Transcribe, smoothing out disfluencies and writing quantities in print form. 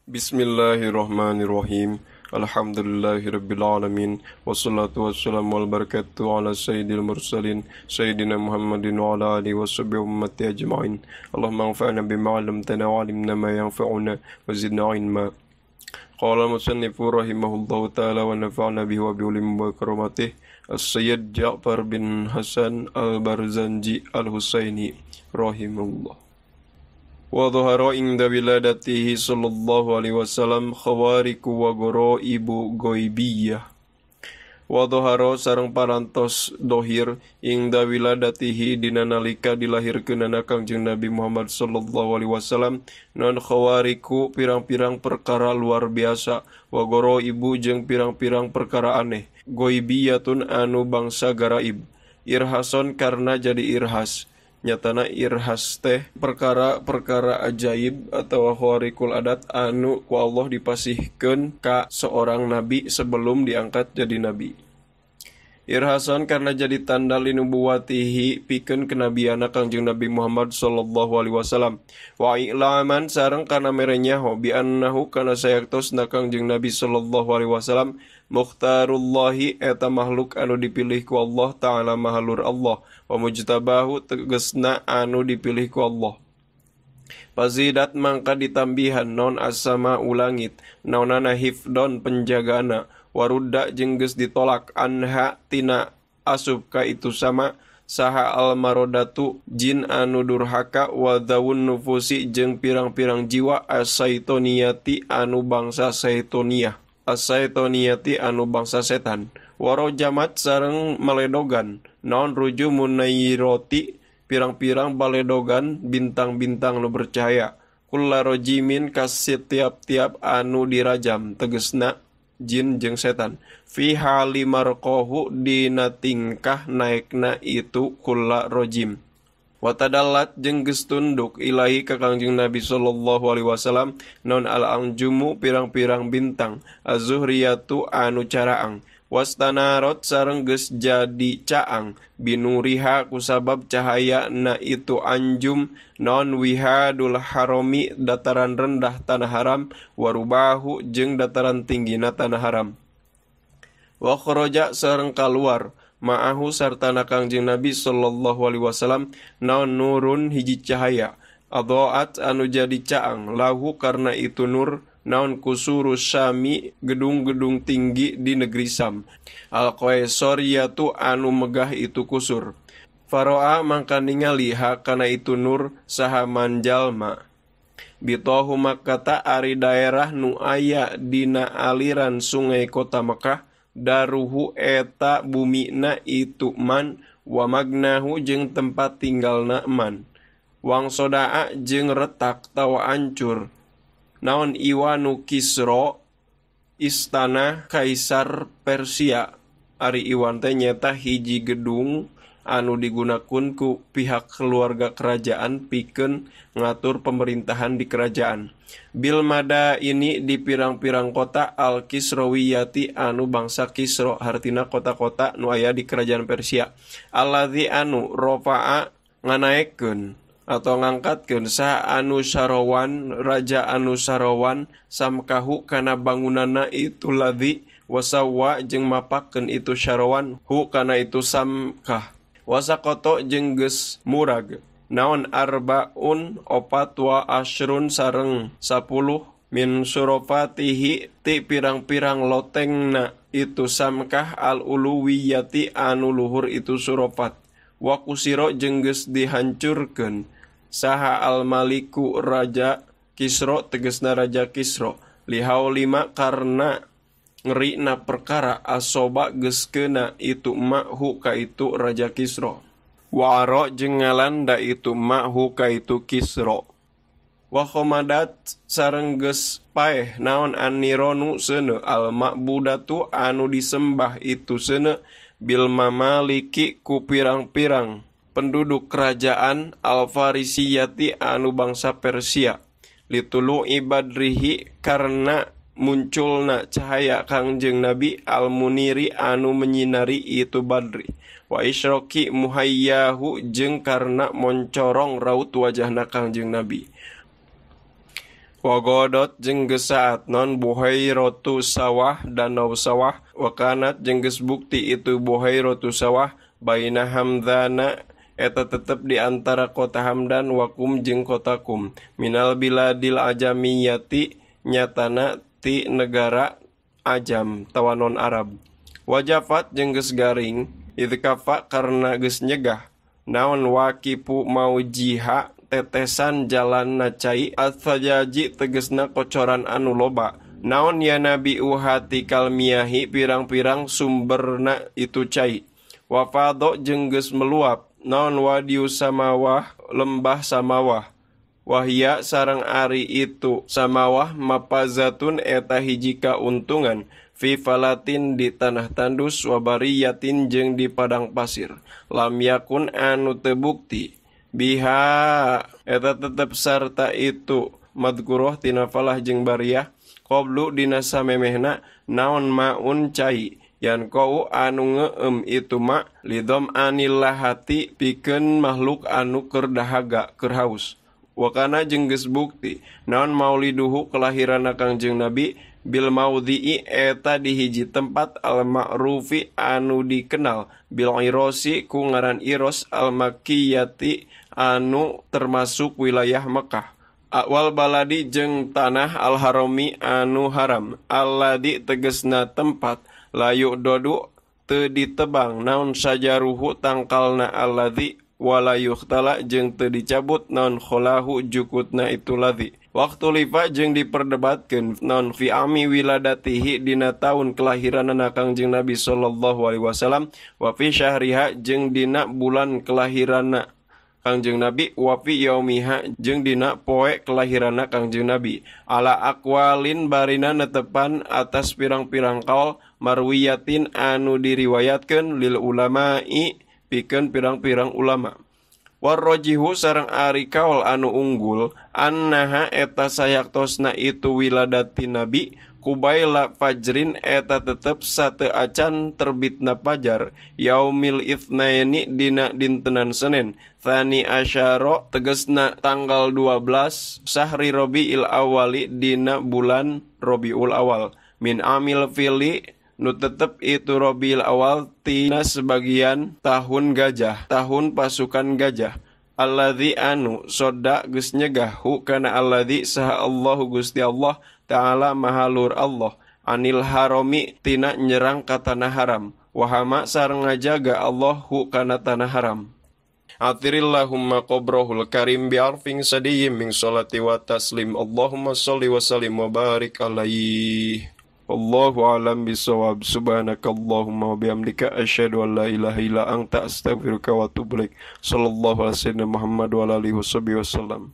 Bismillahirrahmanirrahim. Alhamdulillahirabbil alamin. Wassalatu wassalamu wal barakatuh ala sayyidil mursalin sayyidina Muhammadin wa ala alihi washabbihi ummati ajma'in. Allahumma anfa'na bima 'allamtana wa 'allimna ma yanfa'una wa zidna 'ilma. Qala al-musannifu rahimahullahu ta'ala wa nafa'na bihi wa bi ulumi wa karamatihi As-Sayyid Ja'far bin Hasan Al-Barzanji Al-Husaini rahimahullah. Wa dhahara inda wiladatihi sallallahu alaihi wasallam khawariku wa ghoraibu ghaibiyah. Wa dhahara sareng parantos dohir inda wiladatihi dina nalika dilahirkeunana Kangjeng Nabi Muhammad sallallahu alaihi wasallam non khawariku pirang-pirang perkara luar biasa wa ghoraibu jeung pirang-pirang perkara aneh ghaibiyatun anu bangsa garaib irhason karena jadi irhas. Nyatana irhas teh perkara-perkara ajaib atau khawarikul adat anu ku Allah dipasihkeun ka seorang nabi sebelum diangkat jadi nabi. Irhasan karena jadi tanda linubuwatihi pikeun kenabiana Kangjeng Nabi Muhammad sallallahu alaihi wasallam. Wa i'laman sareng kana mere nyaho bi annahu kana sayaktosna Kangjeng Nabi sallallahu alaihi wasallam mukhtarullahi eta makhluk anu dipilih ku Allah ta'ala mahalur Allah wa mujtabahu tegesna anu dipilih ku Allah. Pazidat mangka ditambihan non asama ulangit naonana hifdon penjagana warudda jeung geus ditolak anha tina asup ka itu sama saha almarodatu jin anu durhaka wa dzawun nufusi jeung pirang-pirang jiwa asaitoniyati anu bangsa saitoniyah asaitoniyati anu bangsa setan warojamat sareng maledogan naon ruju munairoti pirang-pirang baledogan bintang-bintang nu bercahaya kullarojimin ka setiap-tiap anu dirajam tegesna jin jeung setan fi hali marqahu dina tingkah naekna itu kulla rojim watadallat jeung geus tunduk ilahi ka Kangjeng Nabi sallallahu alaihi wasallam non al anjumu pirang-pirang bintang azzuhriyatu anu caraang wastanarot sareng geus jadi caang binuriha kusabab cahaya na itu anjum non wihadul harami dataran rendah tanah haram warubahu jeung dataran tinggina tanah haram wa kharaja sareng kaluar ma'ahu sartana Kangjeng Nabi sallallahu alaihi wasallam naon nurun hiji cahaya adhaat anu jadi caang lahu karena itu nur naon kusuru syami gedung-gedung tinggi di negeri Sam al-Qaisoriyatu anu megah itu kusur faro'a mangka ningali ha kana itu nur saha manjalma bitahu makkata ari daerah nu aya dina aliran sungai kota Mekah daruhu eta bumina itu man wa magnahu jeung tempat tinggalna man wang sodaa jeung retak tawa ancur naon iwanu Kisro istana Kaisar Persia ari iwan teh nyeta hiji gedung anu digunakeun ku pihak keluarga kerajaan pikeun ngatur pemerintahan di kerajaan bil mada ini di pirang-pirang kota al Kisrawiyati anu bangsa Kisro hartina kota-kota nu aya di kerajaan Persia alladzi anu rofa'a nganaekeun atau ngangkatkeun saha anu Sarawan raja anu Sarawan samkahu kana bangunanna itu ladzi wasawa jeung mapakeun itu Sarawan hu kana itu samkah wasaqata jeung geus murag naon arbaun opat wa asrun sareng 10 min surafatihi ti pirang-pirang lotengna itu samkah al uluwiyati anu luhur itu surafat wa kusiro jeung geus dihancurkeun saha al-maliku raja Kisro tegesna raja Kisro lihaulima karena ngerina perkara asoba geus keuna itu ma'hu ka itu raja Kisro wa aro jeung ngalanda itu ma'hu ka itu Kisro wa khomadat sareng geus paeh naon anironu seuneu al-ma'budatu anu disembah itu seuneu bil mamaliki ku pirang-pirang penduduk kerajaan Al-Farisiyati anu bangsa Persia litulu ibadrihi karena munculna cahaya Kangjeng Nabi Al-Muniri anu menyinari itu badri wa isyraqi muhayyahu jeung karena moncorong raut wajahna Kangjeng Nabi. Wagodot jeung geus saat non buhairatu sawah danau sawah wakanat jeung geus bukti itu buhairatu sawah baina hamdana eta tetep di antara kota Hamdan wakum jeung kota Kum minal biladil ajamiyati nyatana ti negara Ajam tawanon Arab. Wajafat jeung geus garing idkafa karena geus nyegah naon wakipu maujiha tetesan jalan na cai atsajaji tegesna kocoran anu loba naon ya nabi uhati kalmiahi pirang-pirang sumberna itu cai. Wafado jeung geus meluap naon wadiu samawah lembah samawah wahia sareng ari itu samawah mapazatun eta hiji kauntungan fi falatin di tanah tandus wabariyatin jeung di padang pasir lam yakun anu teu bukti biha eta tetep sarta itu madkuroh tina falah jeung bariyah qablu dina samemehna naon maun cai yan kau anu ngeem itu ma lidom anillahati pikeun makhluk anu keur dahaga keur haus. Wakana jeung geus bukti naon mauliduhu kelahiranna Kangjeng Nabi bil maudhi'i eta di hiji tempat al ma'rufi anu dikenal bil irosi ku ngaran iros al makkiyati anu termasuk wilayah Mekah. Awal baladi jeung tanah al harami anu haram alladzi tegesna tempat layu dodu teu ditebang naon sajaruhu tangkalna alladzi wala yuhtala jeung teu dicabut naon kholahu jukutna itu ladzi. Waktu lifa jeung diperdebatkeun naon fi ami wiladatihi dina taun kelahiranna Kangjeng Nabi sallallahu alaihi wasallam wa fi syahriha jeung dina bulan kelahiranna Kangjeng Nabi wa fi yaumiha jeung dina poe kelahiranna Kangjeng Nabi ala aqwalin barina netepan atas pirang-pirang kaul marwiyatin anu diriwayatkeun lil ulama'i pikeun pirang-pirang ulama. Warrojihu sareng ari kaul anu unggul annaha eta sayaktosna itu wiladati nabi kubaila fajrin eta tetep sate acan terbitna pajar yaumil itsnaini dina dintenan Senin tsani asyara tegesna tanggal 12 sahri Rabiul Awali dina bulan Rabiul Awal min amil fili nu tetep itu Rabiul Awal tina sebagian tahun gajah, tahun pasukan gajah. Alladzi anu soda geus nyegah hu kana alladzi saha Allahu Gusti Allah ta'ala mahalur Allah anil harami tina nyerang ka tanah haram wahama sareng ngajaga Allah hu kana tanah haram. Atirillahumma qabrahul karim bi'arfin sadiyyin min salati wa taslim. Allahumma sholli wa sallim wa barik alaihi. Wallahu a'lam bissawab. Subhanakallahumma wa bihamdika asyhadu an la ilaha illa anta astaghfiruka wa atubu ilaik. Sallallahu alaihi wasallam Muhammad wa ala alihi wasallam.